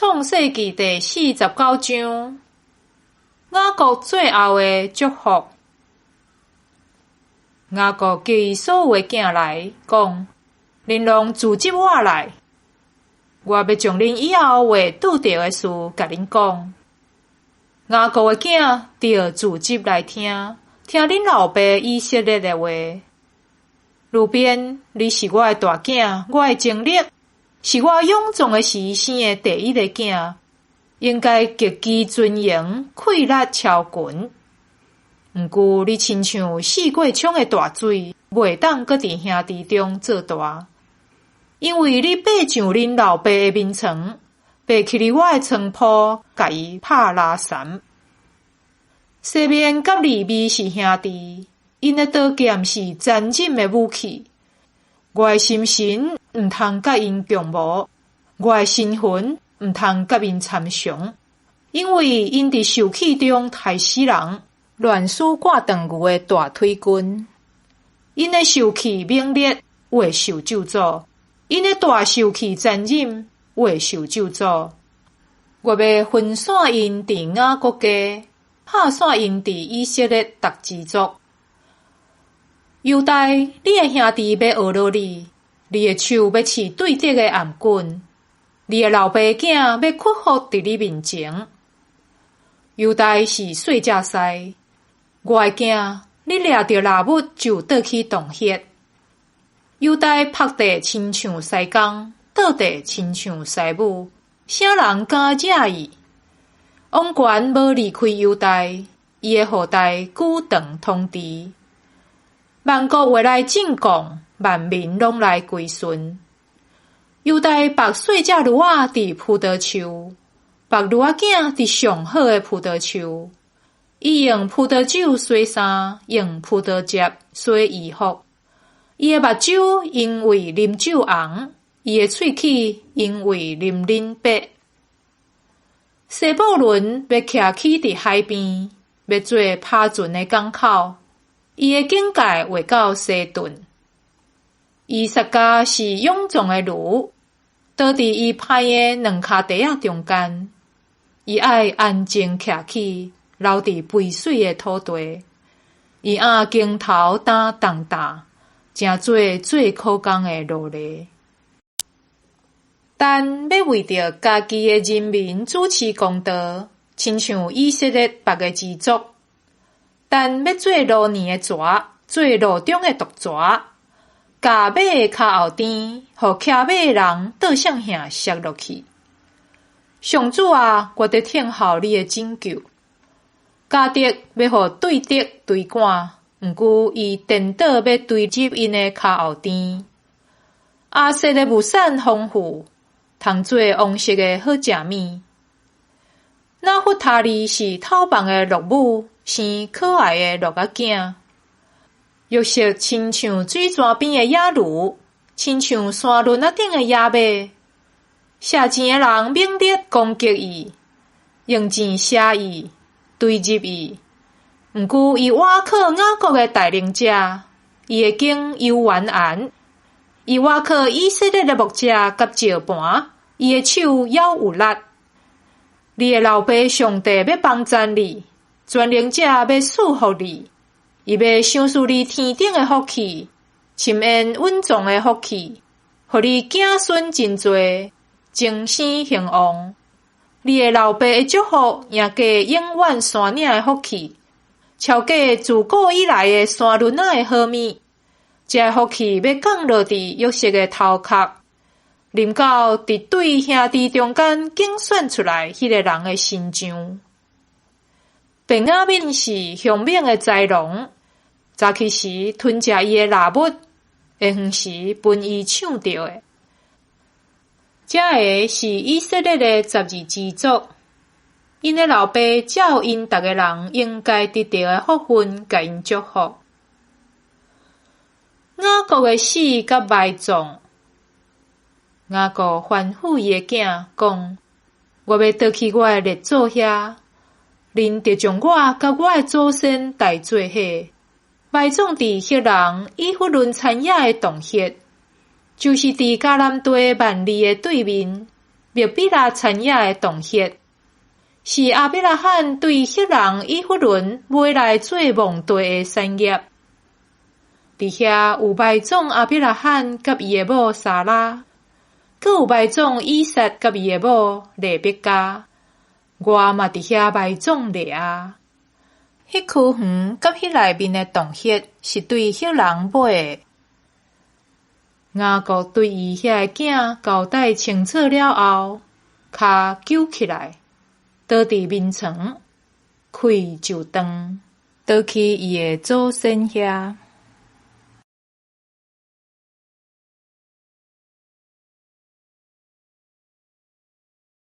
創世記第49章，雅各最後的祝福。雅各叫伊所有的囝來講：恁攏聚集我來，我欲將恁以後會拄著的事共恁講。雅各的囝著聚集來聽，聽恁老爸以色列的話。流便，你是我的大囝，我的精力，是我勇壯的時生的第一个囝，應該極其尊榮，氣力超群。毋過你親像四過涌的大水，袂當閣佇兄弟中做大，因為你爬上恁老爸的眠床，爬去佇我的床鋪，共伊拍拉潲。西緬佮利未是兄弟，𪜶的刀劍是殘忍的武器。我的心神毋通佮𪜶共謀，我的身份毋通佮𪜶參詳，因為𪜶佇受氣中刣死人，亂使割斷牛的大腿筋。𪜶的受氣猛烈，會受咒詛；𪜶的大受氣殘忍，會受咒詛。我欲分散𪜶佇雅各家，拍散𪜶佇以色列逐支族。猶大，你的兄弟欲呵咾你，你的手欲飼對敵的頷頸，你的老爸囝欲屈服佇你面前。猶大是細隻獅，我的囝，你掠著獵物就倒去洞穴。猶大覆地親像獅公，倒地親像獅母，啥人敢惹伊？王權無離開猶大，伊的後代久長統治。萬國會來進貢，萬民攏來歸順。猶大縛細隻驢仔佇葡萄樹，縛驢仔囝佇上好的葡萄樹。伊用葡萄酒洗衫，用葡萄汁洗衣服。伊的目睭因為啉酒紅，伊的喙齒因為啉奶白。西布倫欲徛起佇海邊，欲做拍船的港口。伊的境界會到西頓。以薩迦是勇壯的驢，倒佇伊歹的兩跤蹄仔中間。伊愛安靜徛起，留佇肥水的土地。伊按肩頭擔重擔，成做做苦工的奴隸。但欲為著家己的人民主持公道，親像以色列別个支族。但欲做蘆年的蛇，做路中的毒蛇，共馬的跤後邊，予騎馬的人倒向遐摔落去。上主啊，我佇等候你的拯救。迦得欲予對敵追趕，毋過伊顛倒欲追入𪜶的跤後邊。亞設的物產豐富，通做王室的好食物。拿弗他利是透放的鹿母，生可愛的鹿仔囝。約瑟親像水泉邊的野驢，親像山崙仔頂的野馬。射箭的人猛烈攻擊伊，用箭射伊，追入伊。毋過伊倚靠雅各的大能者，伊的弓猶原絚。伊倚靠以色列的牧者佮石盤，伊的手猶有力。你的老爸上帝欲幫贊你，全能者欲賜福你，伊欲賞賜你天頂的福氣，深淵蘊藏的福氣，予你子孫真濟，終生興旺。你的老爸的祝福贏過永遠山嶺的福氣，超過自古以來的山崙仔的好物。這个福氣欲降落佇約瑟的頭殼，臨到佇對兄弟中間揀選出來彼个人的身上。便雅憫是兇猛的豺狼，早起時吞食伊的獵物，下昏時分伊搶著的。這个是以色列的12支族，𪜶的老爸照𪜶逐个人應該得著的福分，共𪜶祝福。雅各的死佮埋葬。雅各吩咐伊的囝講：我欲倒去我的列祖遐，恁著將我佮我的祖先帶做伙，埋葬佇赫人以弗崙田野的洞穴，就是佇迦南地幔利的對面，麥比拉田野的洞穴，是亞伯拉罕對赫人以弗崙買來做墓地的產業。佇遐有埋葬亞伯拉罕佮伊的某撒拉，閣有埋葬以撒佮伊的某利百加。我嘛佇遐埋葬利亞。彼區園佮彼內面的洞穴是對赫人買的。雅各對伊遐个囝交代清楚了後，跤糾起來，倒佇眠床，氣就斷，倒去伊的祖先遐。